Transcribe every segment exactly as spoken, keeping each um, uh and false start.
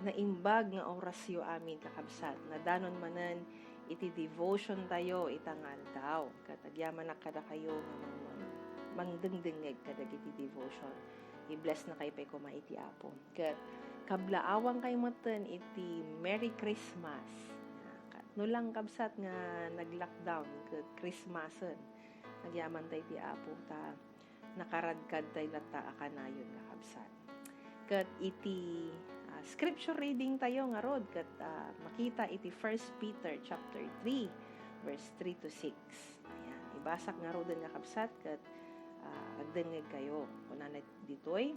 naimbag nga orasyo amin, kakabsat. Nadanon manen iti devotion tayo ita nga aldaw. Ket agyamanak kadakayo nga mang-, mang-, mangdengdengngeg kadagiti devotion. I-bless na kay pay koma iti Apo. Ket kablaawan kay metten iti Merry Christmas. Ket no lang, kabsat, nga nag-lockdown ket Christmasen, agyaman tay ti Apo ta nakaradkad tay latta a kanayon, kakabsat. Ket iti, ah, scripture reading tayo ngarud ket, ah, makita iti First Peter chapter three, verse three to six. Ayan, ibasak ngaruden, kakabsat, ket, ah, agdengngeg kayo. Kunana ditoy,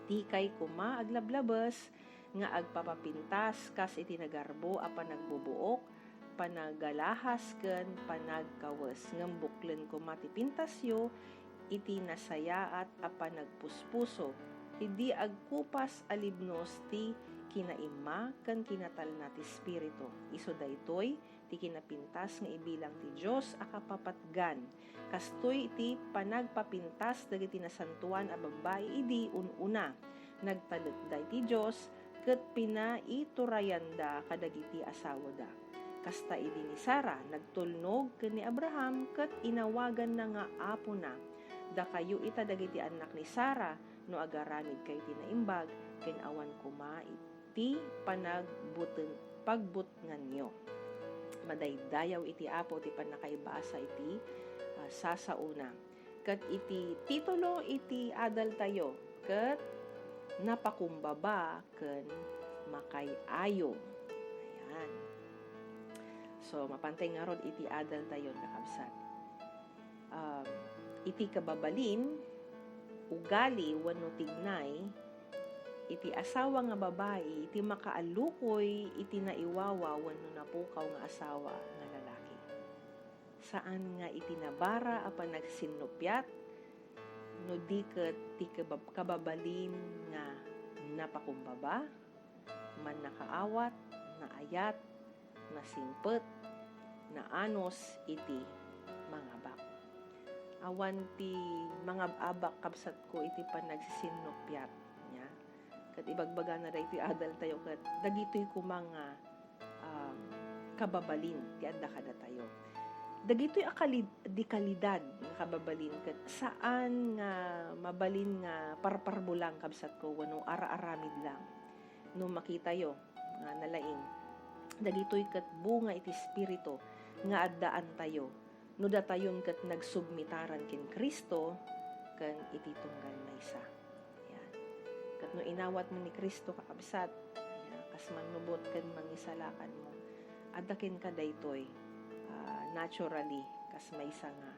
"Dikay koma aglablabes nga agpapapintas kas iti nagarbo a panagbubuok, panagalahas ken panagkawes, ngem buklen koma ti pintasyo iti nasayaat a panagpuspuso, idi agkupas a libnos ti kinaimma ken kinatalna ti Espiritu. Isu daytoy ti kinapintas nga ibilang ti Dios a kapapatgan. Kastoy ti panagpapintas dagiti nasantoan a babbai idi un-una. Nagtalekda iti Dios ket pinaiturayanda kadagiti asawada. Kasta idi ni Sara, nagtulnog ken ni Abraham ket inawaganna nga apona. Dakayo ita dagiti annak ni Sara no agaramidkayo ti naimbag ken awan koma ti panagbuten-, pagbutnganyo." Madaydayaw iti Apo ti pannakaibasa iti, ah, sasaona. Ket iti titulo iti adaltayo ket napakumbaba ken makay-ayo. Ayan. So, mapantay ngarud iti adaltayo, kakabsat. Um, iti kababalin, ugali wenno tignay iti asawa nga babai ti makaalukoy iti naiwawa wenno napukaw nga asawa nga lalaki. Saan nga iti nabara a panagsinnuppiat, no di ket ti kabab-, kababalin nga napakumbaba, mannakaawat, naayat, nasingpet, naanus iti mangabak. Awan ti mangab-abak, kabsatko, iti panagsisinnupiat niya. Ket ibagbagana daytoy adaltayo ket dagitoy koma nga, um, kababalin ti adda kadatayo. Dagitoy a kalid-, di kalidad nga kababalin ket saan nga mabalin nga parparbulang, kabsatko, wenno ara-aramid lang. No makitayo nga nalaing, dagitoy ket bunga iti Espiritu nga addaantayo no datayon ket nagsubmitaran ken Cristo ken iti tunggal maysa. Yan. Ket no inawatmo ni Cristo, kakabsat, yan, kas mannubot ken mangisalakanmo, adda kenka daytoy, ah, naturally, kas maysa nga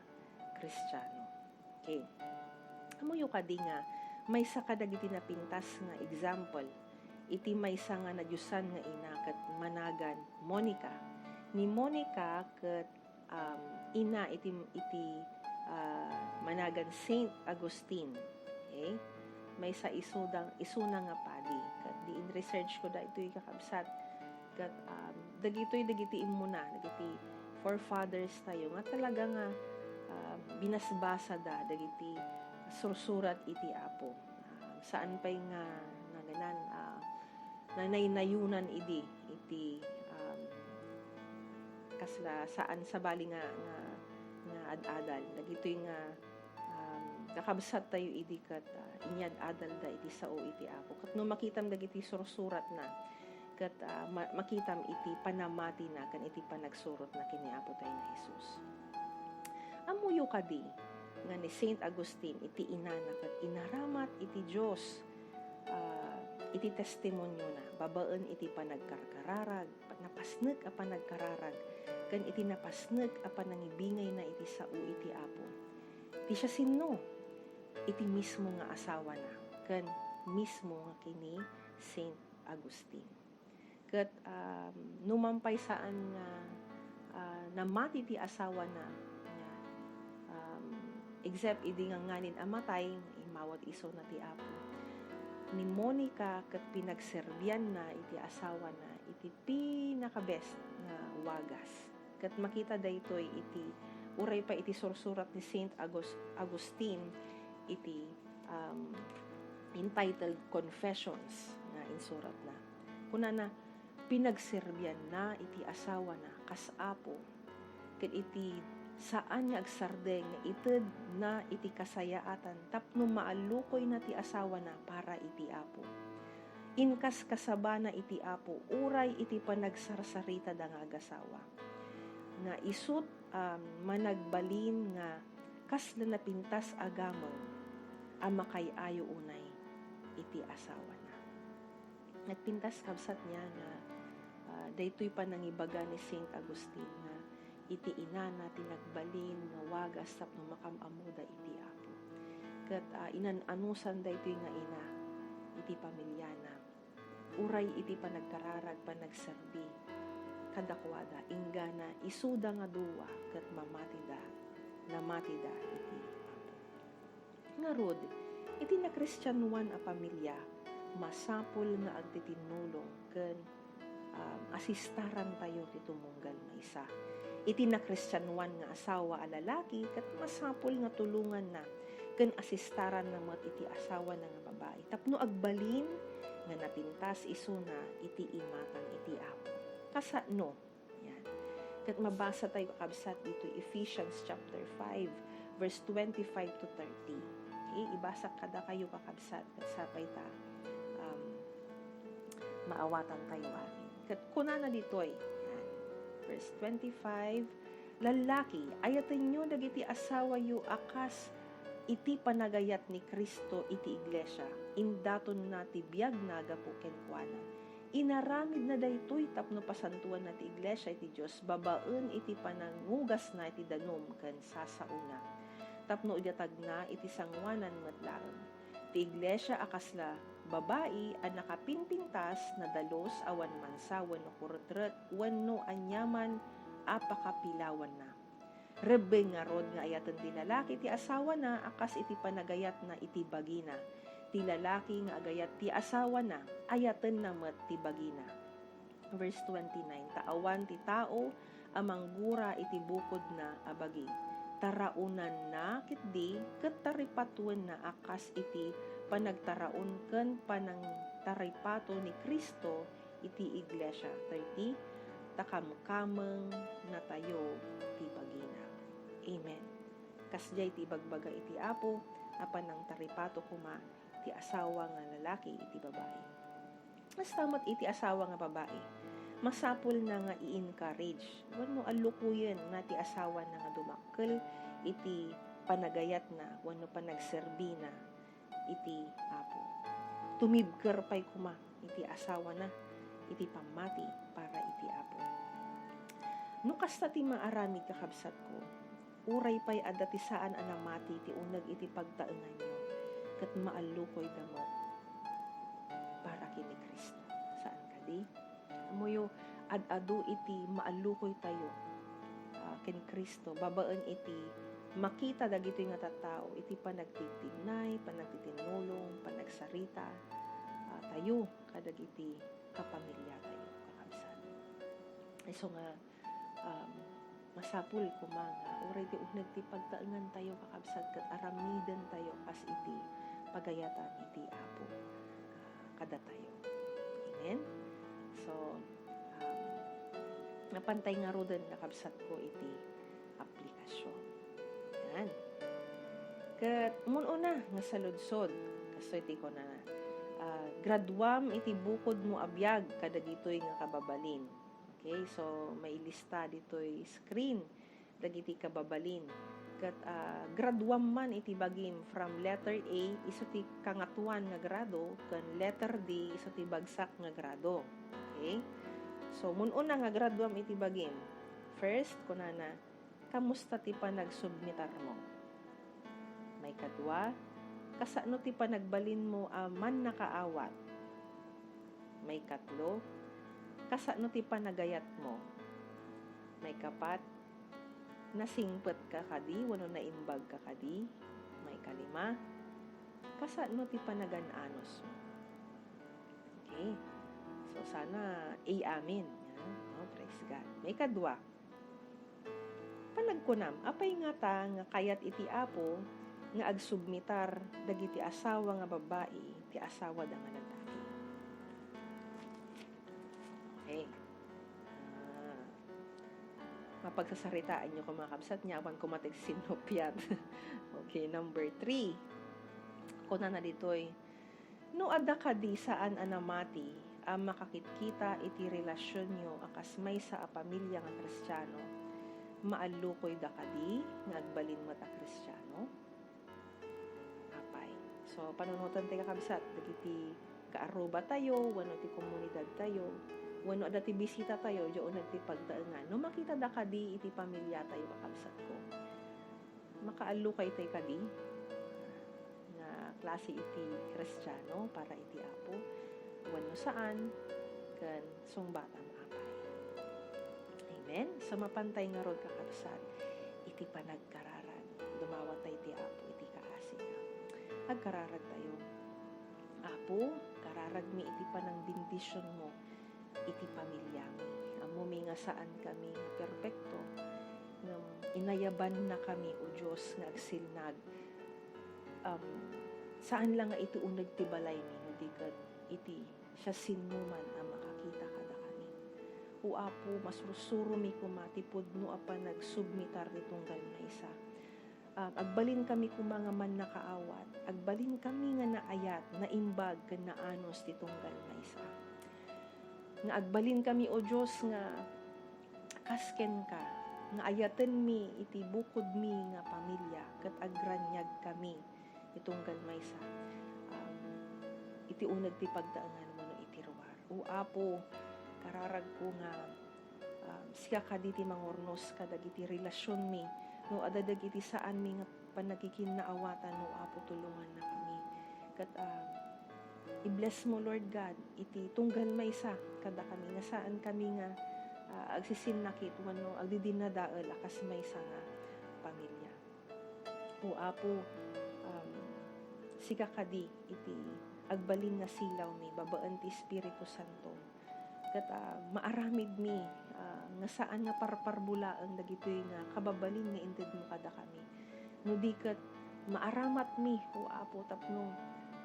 Kristiano. Okay. Ammoyo kadi nga maysa kadagiti napintas nga example iti maysa nga nadiosan nga ina ket managan Monica. Ni Monica ket, um, ina iti, iti, ah, managan Saint Augustine. Okay? Maysa isuda, isuna nga padi. Ket di in-research ko daytoy, kakabsat. Ket, um, dagitoy dagiti immuna, dagiti forefathers tayo nga talaga nga, um, binasbasada dagiti sursurat iti Apo. Ah, saan pay nga naganan, ah, nanaynayunan idi iti, um, kasla saan sabali nga, nga, nga ad-adal. Dagitoy nga, um, kakabsat tayo idi ket, ah, inyad-adalda iti sao iti Apo. Ket no makitam dagiti sursuratna, ket, ah, ma-, makitam iti panamatina ken iti panagsurotna ken ni Apo tayo ni Jesus. Ammoyo kadi nga ni Saint Augustine iti inana ket inaramat iti Dios, ah, iti testimoniona babaen iti panagkarkararag, napasnek a panagkararag, ken iti napasnek a panangibingayna iti sao iti Apo. Ti siasino? Iti mismo nga asawana ken mismo nga ken ni Saint Augustine. Ket, um, numan pay saan nga, ah, namati ti asawana, nga, um, except idi nganganin a matay, immawat isuna ti Apo. Ni Monica ket pinagserbianna iti asawana iti pinaka-best nga wagas. Ket makita daytoy iti, uray pay iti sursurat ni Saint Agus-, Augustine iti, um, entitled Confessions nga insuratna. Kunana, pinagserbianna iti asawana kas Apo, ket iti saan nga agsardeng nga itedna iti kasayaatan tapno maallukoyna ti asawana para iti Apo. Inkaskasabana iti Apo uray iti panagsarsaritada nga agasawa. Nga isut', um, managbalin nga kasla napintas a gameng a makay-ayo unay iti asawana. Nagpintas kabsat niya nga, ah, daytoy panangibaga ni Saint Agustin nga iti inana ti nagbalin nga wagas tapno makam-ammoda iti Apo. Ket, ah, inan-anusan daytoy nga ina iti pamiliana. Uray iti panagkararag, panagserbi kadakuada, inggana isuda nga dua ket mamatida, namatida iti Apo. Ngarud, iti nakristianoan a pamilia, masapul nga agtitinulong ken, um, asistarantayo ti tumunggal maysa. Iti nakristianoan nga asawa a lalaki, ket masapul nga tulonganna ken asistaranna met iti asawana nga babai tapno agbalin nga napintas isuna iti imatang iti Apo. Kasano? Yan. Ket mabasa tayo, kakabsat, dito Ephesians chapter five, verse twenty-five to thirty. Okay? Ibasa kadakayo, kakabsat, ket sapay ta, um, maawatan tayo amin. Ket kunana ditoy, yan, verse twenty-five, "Lallaki, ayatenyo dagiti asawayo a kas iti panagayat ni Cristo iti iglesia, indatonna ti biagna gapu kenkuana." Inaramidna daytoy tapno pasantoanna ti iglesia iti Dios babaen iti panangugasna iti danum ken sasaona, tapno idatagna iti sangoanan met laeng. Ti iglesia a kasla babai a nakapinpintas, nadalus, awan mansa wenno kuretret wenno aniaman a pakapilawanna. Rebbeng ngarud nga ayaten ti lalaki ti asawana a kas iti panagayatna iti bagina. Ti lalaki nga agayat ti asawana, ayatenna met ti bagina. Verse twenty-nine, "Ta awan ti tao a manggura iti bukodna a bagi. Taraonanna ketdi ket taripatuenna a kas iti panagtaraon ken panangtaripato ni Cristo iti iglesia." Thirty, "Ta kamkameng natayo ti bagina." Amen. Kasdiay ti ibagbaga iti Apo a panangtaripato koma ti asawa nga lalaki iti babai. Kasta met iti asawa nga babai, masapulna nga i-encourage wenno allukoyenna ti asawana nga dumakkel iti panagayatna wenno panagserbina iti Apo. Tumibker pay koma iti asawana iti pammati para iti Apo. No kasta ti maaramid, kakabsatko, uray pay adda ti saan a namati ti uneg iti pagtaenganyo, ket maallukoyda met para ken ni Cristo. Saan kadi? Ammoyo, ad-adu iti maallukoytayo, ah, ken Cristo babaen iti makita dagitoy nga tattao iti panagtigtignay, panagtitinnulong, panagsarita, ah, tayo kadagiti kapamiliatayo, kakabsat. Isu nga, um, masapul koma nga uray ti uneg ti pagtaengantayo, kakabsat, ket aramidentayo kas iti pagayatan iti Apo, ah, kadatayo. Amen? So, um, napantay ngaruden, kakabsatko, iti aplikasyon. Yan. Ket mun-una nga saludsod, kastoy ti kunana, ah, graduam iti bukodmo a biag kadagitoy nga kababalin. Okay, so mailista ditoy screen dagiti kababalin. Ket, ah, graduam man iti bagim from letter A, isu ti kangatoan nga grado, ken letter D, isu ti bagsak nga grado. Okay? So, mun-una nga graduam iti bagim. First, kunana, "Kamusta ti panagsubmitarmo?" Maikadua, "Kasano ti panagbalinmo a mannakaawat?" Maikatlo, "Kasano ti panagayatmo?" Maikapat, "Nasingpetka kadi wenno naimbagka kadi?" Maikalima, "Kasano ti panagan-anosmo?" Okay. So, sana A amin. Yan. Oh, praise God. Maikadua, panagkunam, apay ngata nga kayat iti Apo nga agsubmitar dagiti asawa nga babbai ti asawada nga lalaki? Mapagsasaritaanyo ko, mga kabsat, nya awan ko matik sinnuppiat. Okay, number three. Kunana ditoy, no adda kadi saan a namati a makakitkita iti relasionyo a kas maysa a pamilia nga Kristiano, maallukoyda kadi nga agbalin met a Kristiano? Apay. So, panunoten ti kakabsat, dagiti kaarrubatayo, wenno ti komunidadtayo, wenno adda ti bisitatayo, diay uneg ti pagtaengan. No makitada kadi iti pamiliatayo, kakabsatko, makaallokaytay kadi nga klase iti Kristiano para iti Apo, wenno saan, ken sungbatam apay. Amen? So, mapantay ngarud, kakabsat, iti panagkararag. Dumawatay ti Apo iti kaasina. Agkararagtayo. Apo, kararagmi iti panangbendisionmo iti pamiliami. Ammomi nga saankami nga perpekto, ngem inayabannakami, O Dios, nga agsilnag. Um, saan la nga iti uneg ti balaymi, no di ket iti siasinoman a makakita kadakami. O Apo, masursuromi koma ti pudno a panagsubmitar ti tunggal maysa. Ah, agbalinkami koma nga mannakaawat. Agbalinkami nga naayat, naimbag, ken naanus ti tunggal maysa. Nga agbalinkami, O Dios, nga kas kenka, nga ayatenmi iti bukodmi nga pamilia, ket agraniagkami iti tunggal maysa, um, iti uneg ti pagtaengan wenno iti ruar. O Apo, kararagko nga, um, sika kadi ti mangurnos kadagiti relasionmi, no adda dagiti saanmi nga panagikinnaawatan, no Apo, tulongannakami. Ket, um, i-bless mo, Lord God, iti tunggal maysa kadakami, nga saankami nga, ah, agsisinnakit wenno agdidinnadael a kas maysa nga pamilia. O Apo, um, sika kadi iti agbalin nga silawmi babaen ti Espiritu Santo. Ket, ah, maaramidmi, ah, nga saan nga parparbulaen dagitoy nga kababalin nga intedmo kadakami. No di ket maaramatmi, O Apo, tapno,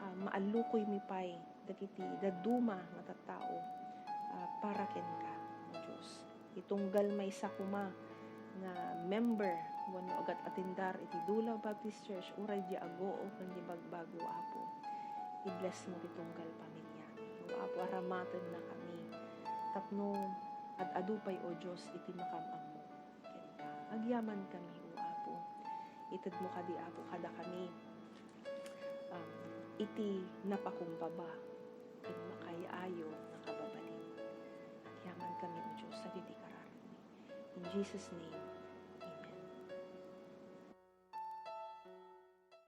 ah, maallukoymi pay dagiti dadduma nga tattao, ah, para kenka, O Dios. Itunggal maysa koma nga member wenno agat-atendar iti Dulaw Baptist Church, uray di aguo ken di bagbago, Apo. I-bless mo ti tunggal pamiliami. O Apo, aramatennakami tapno ad-adu pay, O Dios, iti makam-ammo kenka. Agyamankami, O Apo. Itedmo kadi, Apo, kadakami, um, iti napakumbaba ken makay-ayo nga kababalin. Agyamankami, O Dios, dagiti kararagmi. In Jesus' name,